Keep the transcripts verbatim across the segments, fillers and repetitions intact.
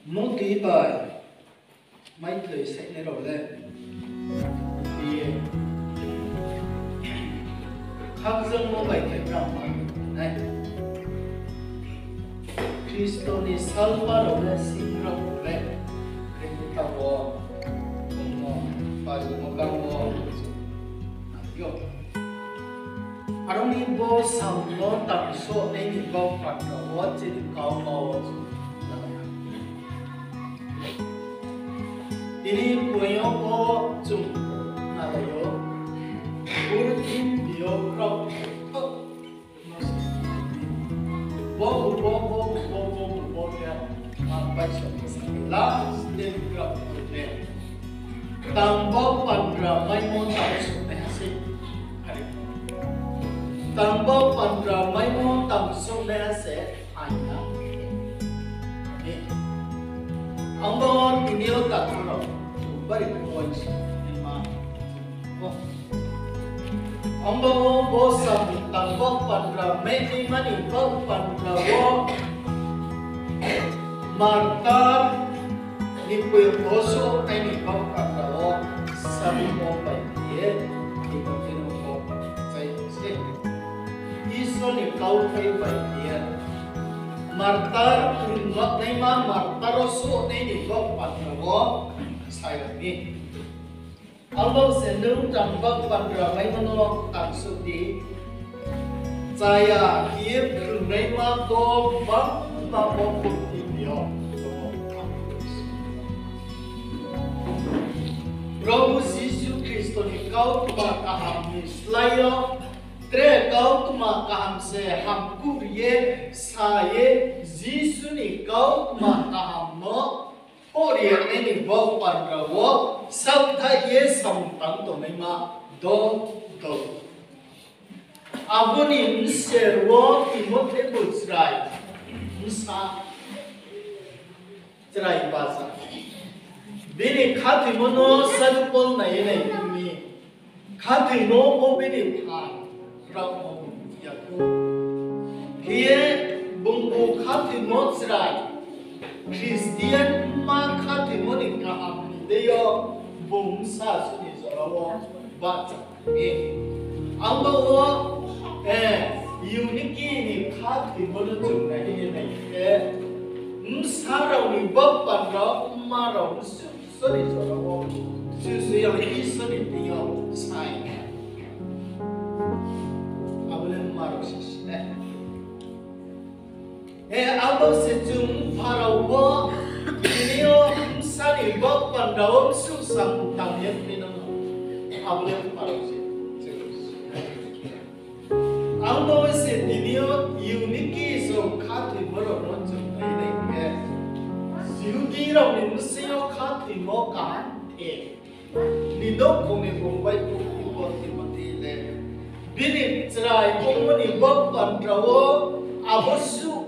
Moti bai maithoi sainai rao le, ye, khakchangmo bai khe brahma nai. Khristo ni salma rao le singra le, Khrista wo, bung no pajamo gamo, yo. Aro ni bo sam no tangsohnai ni baoh panda wo chini kau ma wo chung nai. Tini poing yo pho chung nalai ou, purthimbi yo brao bo, bo, bo, bo, bo, bo, bo, ya, ah, bai sa, sa, last day, brao, ne. Tangbaoh pandra maimo tangsohnaiha se. Tangbaoh pandra maimo tangsohnaiha se aina. Ang bo tini yo takhu rao bari points ni ma. Ang bo, bo samung tangbaoh pandra mainaima ni baoh pandra wo, martar ni poing boso aini baoh pandra wo, samung bai ye, Timothy no bo chai se. Isor ni kauthai bai ye, martar, ringma naima martar wo souhnai ni baoh pandra wo, sai rao ni. Abo se nung tangbaoh pandra maimo no tangsuh di. Chaya khe ye phrungnaima dol bangma bo purthimbi yo. Probhu Jisu Khristo ni kautma kaham ni slái yo, tre kautma kaham se hamkuh ri ye, sa ye, Jisu ni kautma kaham no pho ri ye nai ni baoh pandra wo, saohthaih ye samung tang tongnaima dol dol. Abo ni bser wo Timothy bo chrai, bsa, chrai baja. Bini khathoimo no Sadhu Paul nai ye nai mi. Khathoimo bo bini pha, brao no ya kho. Khe ye bung bo khathoimo chrai, Christian ma khathoimo ni kaham ni deing yo, bung bsa suh ni jora wo bahcha mi. Ang bo wo, eh, Eunike ni khathoimo no chung nai ye nai khe, bsa rao ni baoh pandra wo mma rao bsuh Isor ni jora wo, Jisu yang Isor ni thing yo sai. Abo le mma rao se se. Eh, abo se chung mpha rao pho, tini yo bsa ni baoh pandra wo bsuh samung tang ye khe nang. Abo le mpha rao se. Ang bo se tini yo Eunike song khathoimo rao no chung nai nai khe, Jihudi rao ni bsing yo khathoimo kaham the. Ni nouhkhong ni bung bai phuh ni bo Timothy le, bini chrai ongmo ni baoh pandra wo, abo suh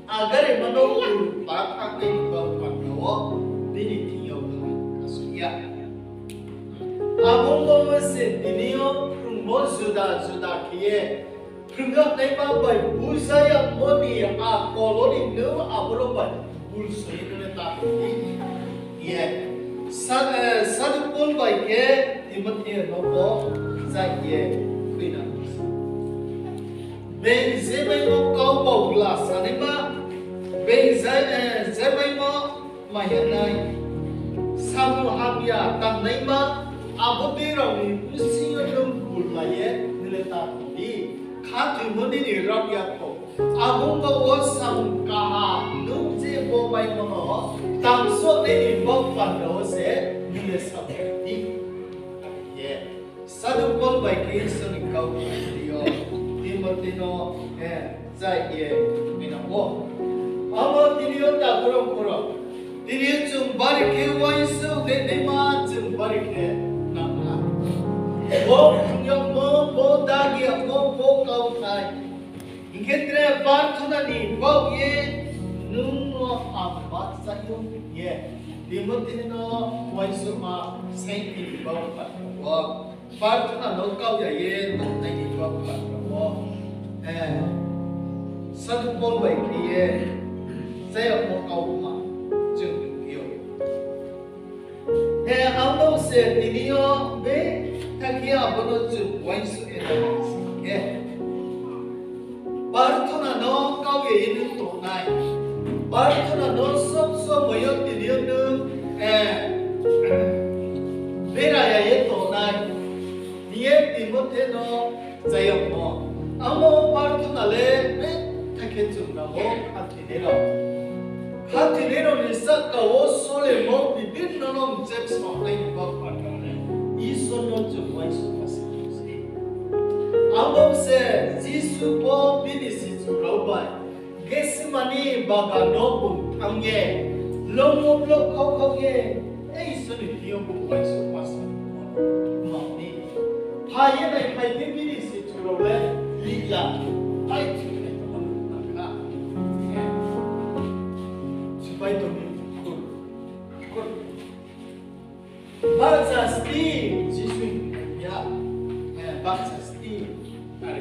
agarima no purba khanai ni baoh pandra wo, bini thing yo bung kasuh ya. Abo bo se tini yo phrungmo juda juda khe ye, phrungnaima bai buza yagmo ni akol wo ni nung aboro bai bulsoi ye nung le ta ye. Sa-, eh, Sadhu Paul bai khe Timothy no bo chai ye khuinang. Being je maimo kau baohla sanaima, being je, eh, je maimo maiya nai, samung hamya tangnaima, abo dei rao ni bsing yo nung bulai ye nung le ta tong di. Khathoimo nini rao ya kho. Abo ongba wo samung kaham nung je bo maimo no tangsohnai ni baoh pandra wo se nung le samung di. Ye. Sadhu Paul bai khe Isor ni kau tini yo Timothy no, eh, chai ye khuinang ou. Abo tini yo takhu rao, tini yo chung bari khe uaingsouh de, naima chung bari khe nang ha. Bo phrung yagmo, bo dagi yagmo, bo kauthai. Hing khe tre parthona ni baoh ye nung no ang bahcha ou ye. Timothy no uaingsouhma saingthi ni baoh wo, parthona no kau ya ye tongnai ni baoh wo, eh, Sadhu Paul bai khe ye, chayagmo kautma chung se tini yo be thakhe abo no chung uaingsouh ye nai khe. Parthona no kau ye ye nung tongnai. Parthona no sob somoi yo tini yo nung, eh, bera ya ye tongnai. Hing ye Timothy no chayagmo. Amo parthona le be thakhe chung rao wo khathoinai rao. Khathoinai rao ni sahka wo solemo bibinno no mchepsonai ni baoh panda le Isor no chung uaingsouhma se. Abo se Jisu pho bini sichu rao bai Gethsemani bagan no bung thanng ye, lomo blo khau khau ye, Isor ni thing yo bung uaingsouhma se. Mani, phai ye nai phai khe bini sichu rao le lila, ai chu nai tongmo nung tang kha. Chupai tong ni khur, khur. Bahcha sdi, Jisu ni ya, eh, bahcha sdi. Are.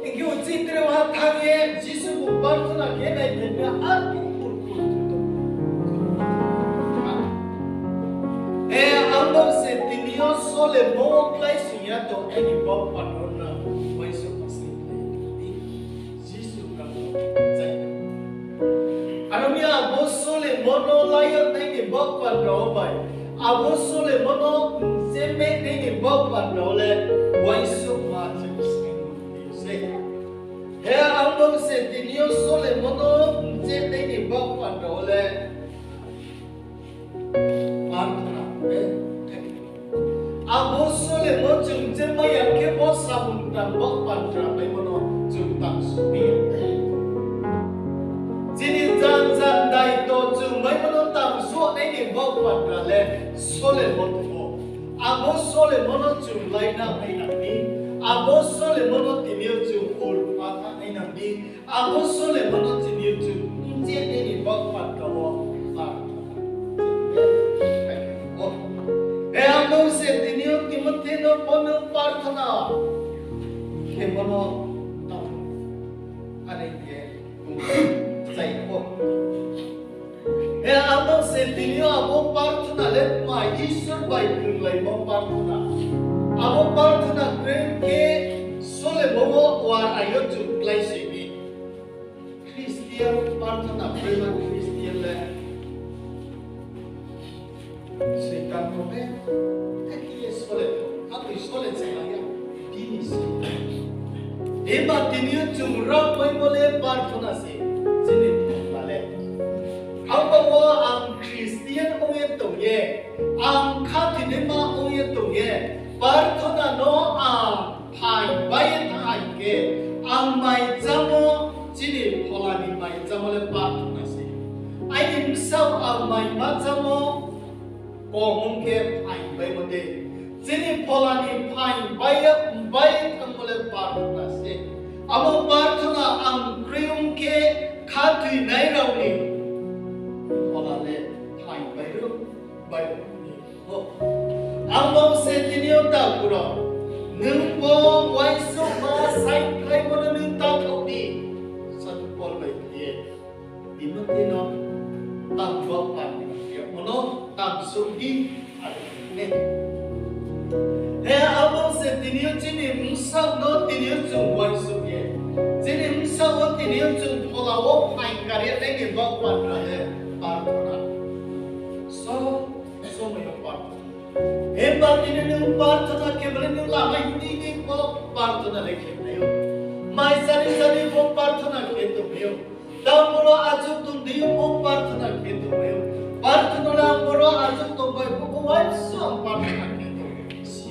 Hing khe uchih tre ha thanng ye Jisu bung parthona khe nai phai khe ar khur khur tong. Eh, ang bo se tini yo solemo wo kláisoing ya tong, aini baoh panda no uaingsouhma se. Jisu kang no chai. Aro mi abo solemo no lai yag nai ni baoh panda wo bai, abo solemo no mchemai nai ni baoh panda wo le uaingsouhma chung se. He ang bo se tini yo solemo no mchemai nai ni baoh panda wo le Parthona, eh, abo solemo chung mchemai ya khe bo samung tang baoh panda maimo no chung tang suh ni. Chini jan jan daito chung maimo no tang suh nai ni baoh panda le solemo tong ou. Abo solemo no chung laina nai nang di. Abo solemo no tini yo chung ulpha tha nai nang di. Abo solemo no tini yo chung mchemai nai ni baoh panda wo. He ang bo se tini yo Timothy no pho nung parthona khemo no tang. Are ye, chai pho. He ang bo se tini yo abo parthona le tma Isor bai krunglaimo parthona. Abo parthona kroi khe solemo wo uarai yo chung kláisoing mi. Christian parthona kroima Christian le Soitan no be, thai khe ye sole, akoi sole se la ya, bini se. Eba tini yo chung rao maimo le parthona se, chini thongla le. Abo wo ang Christian ong ye tong ye, ang khathoinaima ong ye tong ye, parthona no ang phai bai ye thanng khe, ang mai chámo, chini phola ni mai chámo le parthona se. Aini bsaoh ang mai ma chámo, kong ong khe phai baimo de. Chini phola ni phai bai ye, bai ye thanngmo le parthona se. Abo parthona ang kroi ong khe khathoinai rao ni phola le phai bai ruh, bai ruh ni. Ang bo se tini yo takhu rao, nung bo uaingsouhma saingkhlaimo no nung ta thao di. Sadhu Paul bai khe ye, Timothy no tang bo panda khe ye, mo no tang suh di, are ne. He abo se tini yo chini bsaoh no tini yo chung uaingsouh ye, chini bsaoh wo tini yo chung phola wo phai kar ye nai ni baoh panda le parthona. So, somoi yo parthona. Himba tini nung parthona khe bole nung lama hini ni pho parthona le khe nai ou. Mai sari sari pho parthona khe tongmai ou. Tang boro achouh tong di pho parthona khe tongmai ou. Parthona le ang boro achouh tong bai pho bo uaingsouh ang parthona khe tong si.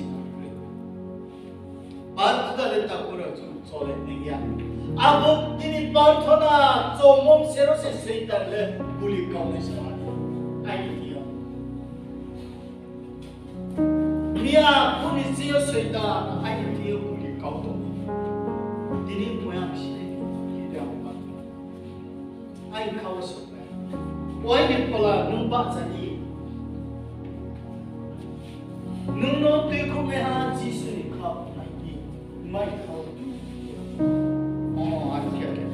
Parthona le takhu rao chung cholai nai ya. Abo tini parthona chomom sero se Soitan le buli kaunai sa ha. Aini thing yo. Miya phung ni sing yo Soitan aini thing yo buli kau tong. Tini moya bisi ni thing yo aini kha wo sopai. Aini phola nung bahcha di. Nung no tuikhouhnaiha Jisu ni kha nai di. Mai kha wo tu. O, ang khe khe.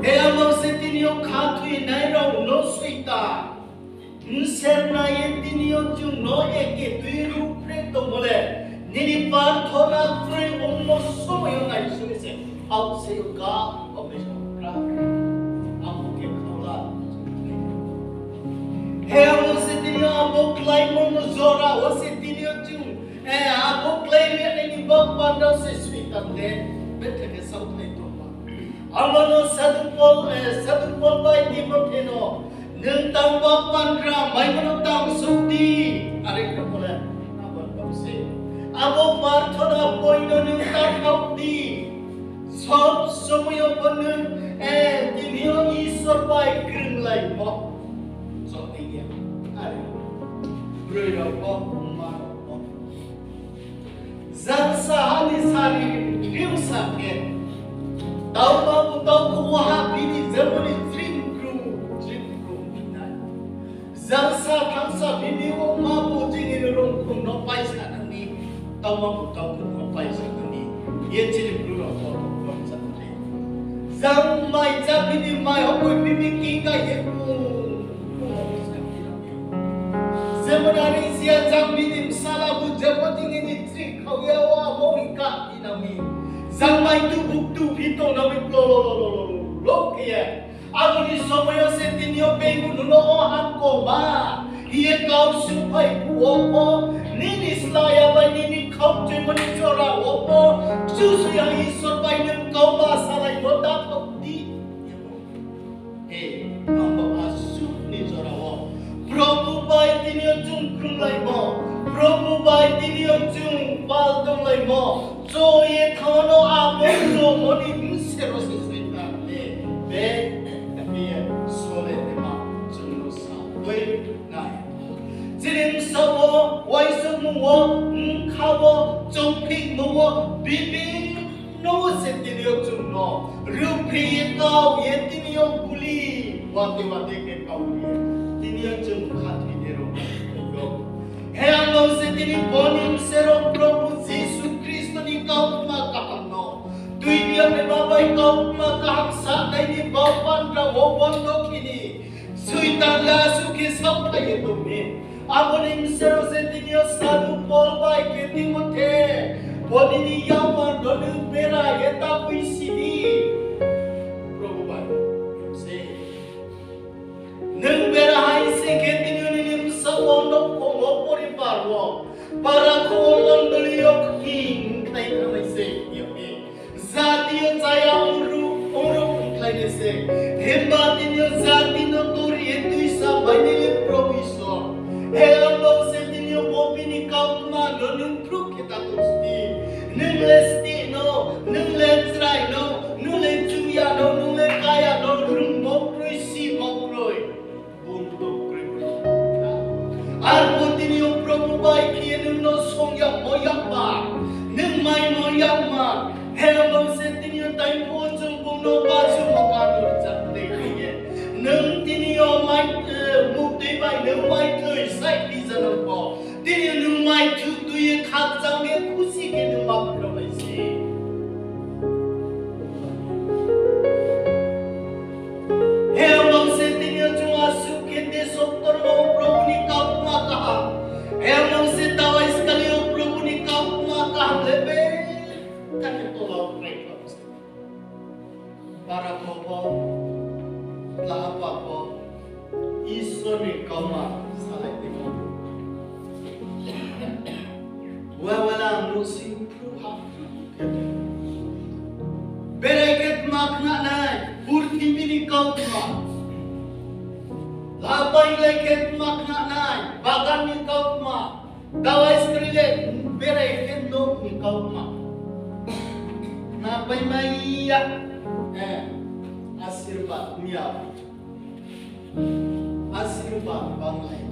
He abo se tini Tini yo khathoinai rao no Soitan mser nai ye tini yo chung no eke tui ruhphreh tongmo le, nini parthona kroi ongmo somoi yo naisoi se, aokse yo ga, aokse yo ga. Abo khe khaola. He abo se tini yo abo kláimo no jora wo se tini yo chung, eh, abo kláinai ni baoh panda se Soitan le, betha khe saohkhlai tongma. Abo no Sadhu Pol, eh, Sadhu Pol bai Timothy no, nung tang baoh panda maimo no tang souh di, are khe bo le, abo no se. Abo parthona boi no nung tang khaoh di. Sob somoi yo pho nung, eh, tini yo Isor bai krunglaimo. Sob di ya. Are. Broi rao pho, ma rao pho. Jangsa ha ni sari riusa khe, taoba bu tau khumo ha bini jemoni jrim kru, jrim kru nai. Jangsa thangsa bini wo ma bu jini rongkhong no paisa nang ni, taoba bu tau khumo paisa nang ni, ye jrim kru rao pho tong khe. Jang mai ja bini mai hokoi bini kingka ye bu. Jemon are sia jang bini bsala bu jebo jini ni chri khau ya wo abo hingka hinang mi. Jang mai tu buk tu phi tong nang mi klo lo lo lo lo lo khe ye. Abo ni somoi yo se tini yo beibu nuno o hamkoma hing ye kau suhphai phuh wo pho, nini slaya bai nini khaukchoimo ni jora wo pho, Kchusoyang Isor bai nung kauma salaimo ta khaoh di. E, abo asuh ni jora wo Probhu bai tini yo chung krunglaimo, Probhu bai tini yo chung pal tonglaimo, cho ye thanng no abo chongmo ni bsero se Soitan le, be, be, sole ema chung no sa, oi, nai. Chini bsaoh wo, uaingsouhmung wo, bkha wo, chongphihmung wo, bibinno wo se tini yo chung no ruhphreh ye kau ye tini yo guli, wate wate khe kau ye, tini yo chung khathoi ye rao no. He ang no se tini bo ni bsero Probhu Jisu Khristo ni kautma kaham no, tuibiak ni ma bai kautma kaham sanai ni baoh panda wo bondo khe ni, Soitan le asuh khe saohphai ye tong mi. Abo ni bsero se tini yo Sadhu Pol bai khe Timothy, bo nini yakmar no nung bera ye ta tuisi di. Probhu bai, se. Nung bera hai se khe tini yo nini bsaoh wo nouhkhong wo poribar wo, para kho wo mondoli yo khing khlai thanng nai se, ya mi. Jati yo chaya ongruh, ongruh ongkhlai nai se. Himba tini yo jati no tori ye tuisa bai nai le Probhu Isor. He ang no se tini yo bo bini kautma no nung phruh khe ta tong sdi. Nung le stih no, nung le chrai no, nung le chuya no, nung le kaya no, rungmo kroi, simo kroi. Arphuh tini yo Probhu bai khe ye nung no song yagmo yakmar, nung maimo yakmar, he abo se tini yo taiphuh chung bung no bachumo kanu rchaknai khe ye. Nung tini yo mai, eh, muhtui bai nung mai tui sai phi janang pho. Tini yo nung mai thu tui ye khakchang ye khusi khe nung ma phirao nai se. He abo se tini yo chung asuh khe te soktor no Probhu ni kautma kaham. He abo se tawai skali yo Probhu ni kautma kaham le be. Kake tola o krai klam se. Para pho pho, tla apa pho, Isor ni kautma salai timo. Wa wala ang no sing phruh ha phruh khe. Berai khe tma khna nai, purthimbi ni kautma. Labai lai khe tma khna nai, bagan ni kautma. Tawai skri le, berai khe nouh ni kautma. Khna pai mai ya. Eh, asirbad miya. Asirbad banglai.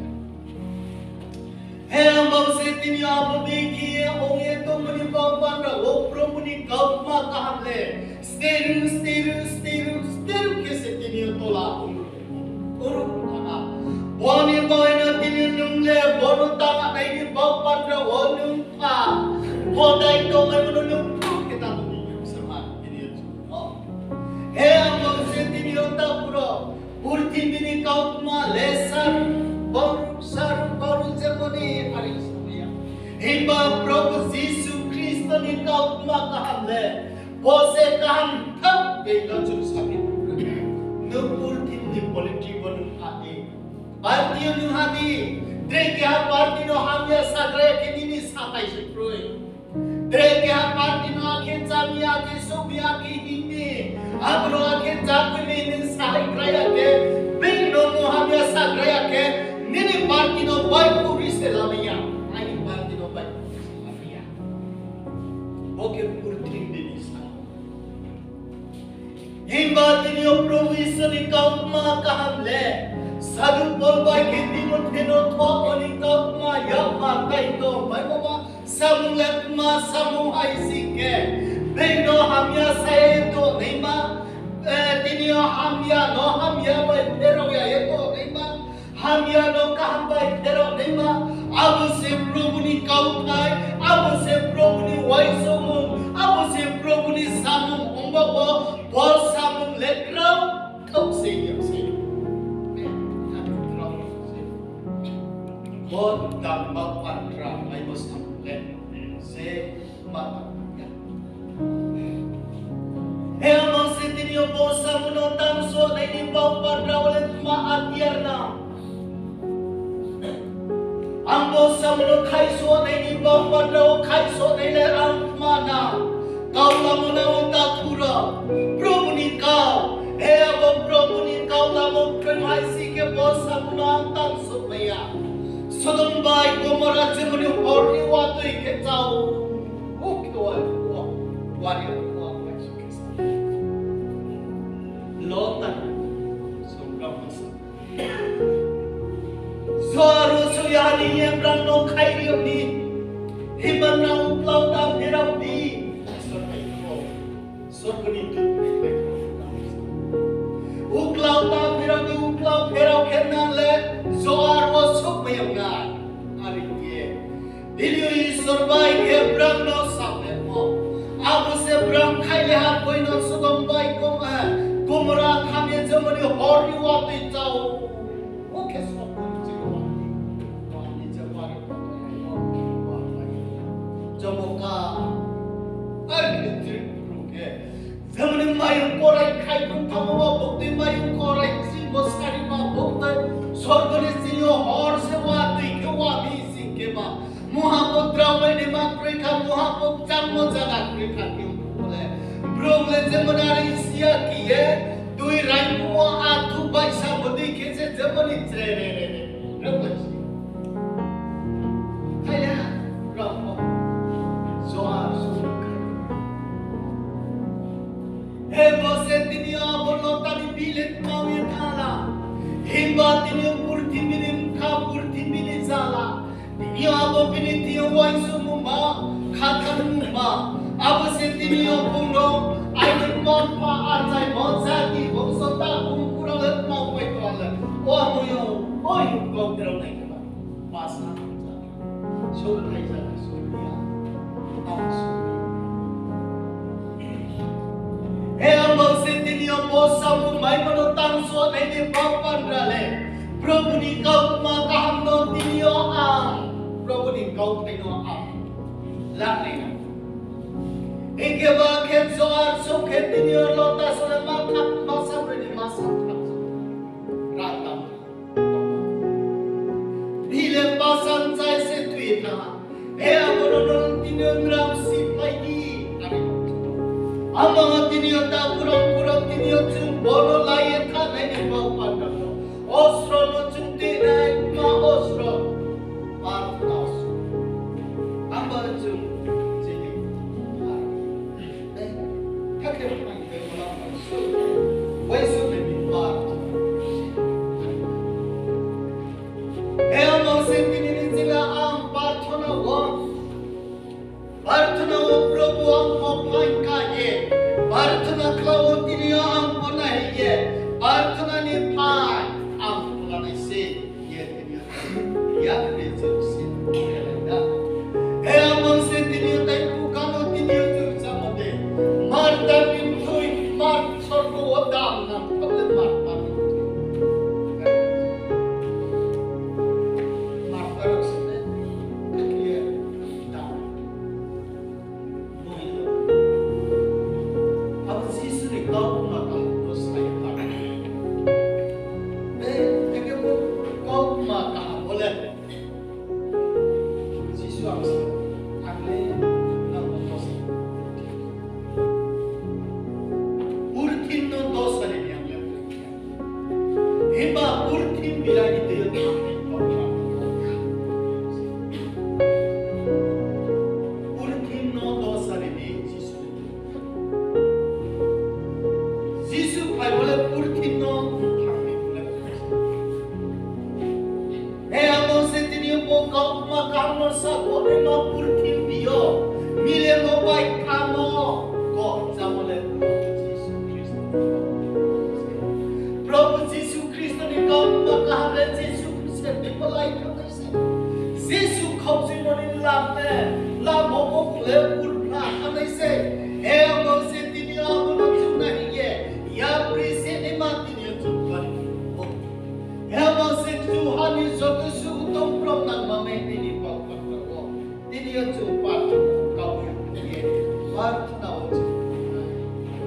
He abo se tini abo dei khe ye ong ye tongmo ni baoh panda wo Probhu ni kautma kaham le steru, steru, steru, steru khe se tini yo tola ongruh, ongruh ha. Bo ni bai no tini nung le bo no tang nai ni baoh panda wo nung pha. Bo dai tongnaimo no nung phruh khe ta tong ni sama tini yo chung no. He abo se tini Yo ta puro, purthimbi ni kautma le saru, baru, saru, baru jemoni are sa ya. Himba Probhu Jisu Khristo ni kautma kaham le, bo se kaham tha, beino chung sabi. Nung purthimbi ni politics wo nung ha di, party yo nung ha di, tre keha party no hamya sagra ya khe nini sathai se kroi. Tre keha party no akhe chami, akhe subi, akhe hingmi, abro akhe chakui mi nung sahai krai ya khe, beino nung hamya sagra ya khe, nini party no bai puri se lamai ya, aini party no bai puri se lamai ya. Bo khe purthimbi ni sa. Himba tini yo Probhu Isor ni kautma kaham le, Sadhu Pol bai khe Timothi no thoh ni kautma yakma tai tong bai bo ba samung le tma samung hai si khe, beino hamya sa ye tongnaima, eh, tini yo hamya no hamya bai pherao ya ye tongnaima, hamya no kaham bai pherao naima, abo se Probhu ni kauthai, abo se Probhu ni uaingsouhmung, abo se Probhu ni samung ongba wo, bo samung le krao, krao se ya se. Bo damba pandra mai bo samung le se ma tang ya. He amo se tini yo bo samung no tangso nai ni bau pandra wo le tma atiar na. Ang bo samung no khaiso nai ni bau pandra wo khaiso nai le ang tma na. Kau lamo na wo ta thura. Probhu ni kau. He abo Probhu ni kau lamo kroi hai si khe bo samung no ang tangso mai ya. Sodom bai Gomora jemoni hor ni watoi khe chao. Ukhe wa, wa, wa, wa, wa, wa, Lot ta, Sodom bai. Sor wo suya ni ye brang no khai ri ni. Himba nrao uklau ta pherao di. Sor bai ko. Sor ko ni tu. Uklau ta pherao di, uklau pherao khe na le. Sor wo suk mai ya na. Are ye. Tini yo Isor bai khe brang no sa le mo. Abo se brang khai le ha boi no Sodom bai Gom-, eh, Gomora tham ye jemoni hor ni watoi chao. Bo khe sokpon chini wani, wani je wari, wani, wani, wani. Jomo ka, ar khe Tripura khe. Jemoni mayung korai khai kung thamo ba bokti mayung korai chini bo sari ba bokti. Sorgo ni chini yo hor se watoi khe wani sing khe ba. Muha bo drao mai ni ma kroi kha, muha bo changmo jaga kroi kha khe bo le. Brouh le jemon are sia khe ye, tui raingphuh wo athu baisa bo dei khe se jemon ni chre re re re. Rao bai si. Khaile, rao bo. Joar suru kha. He bo se tini yo abo no tani bilet mau ye thala. Himba tini yo purthimbi ni mkha, purthimbi ni jala. Tini yo abo bini thing yo uaingsouhmung ba, khathanmung ba, abo se tini yo bung no, aini mma-mpha, achaimo, jati, bongso, takhu mkhu rao le tma pai tong le, o amo yo, o yo, kau terao nai khe ba, basa, sou nai jati, sou ya, ang sou. He abo se tini yo bo samung maimo no tangso nai ni bau pandra le, Probhu ni kautma kaham no tini yo ang, Probhu ni kauthai no ang la nai na. Hing khe ba khe Joar song khe tini yo Lot ta song le ma kha, ma samre ni ma sa kha. Rata. Bile pasan chai se tui tha. He abo no nung tini yo nrao si pai di. Amo tini yo ta kurang kurang tini yo chung bo no la ye thanai ni bau pandra no. Ostro no chung tinai ma ostro. Par ostro. Amo chung chini. He amo se tini ni jila ang parthona wo. Parthona wo Probhu ang pho phaing kha ye. Parthona klau wo tini yo ang pho nai ye. Parthona ni pha Bilai ni tui yo thang ni thang ni. Purthim no dosa ri di Jisu. Jisu phai bo le purthim no thang ni le. He abo se tini yo bo kautma kaham no sa bo le ma purthim bi yo. Mile mo bai kamo. Ko jamo le Jisu Khristo. Probhu Jisu Khristo ni kautma kaham le Jisu Khristo ni palai khamai se. Jisu khaukchuimo ni lam le, lam bo bo le urpla khamai se. He abo se tini yo abo no chungnai hing ye, yapri se ni ma tini yo chung pari. He abo se Johan ni joto suh tong prom nang ma mei tini pao patra wo. Tini yo chung patra kau ye, ye, patra wo chung.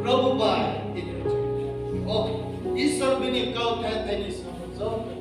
Probhu bai tini yo chung. O, Isor bini kauthai thai ni samung joto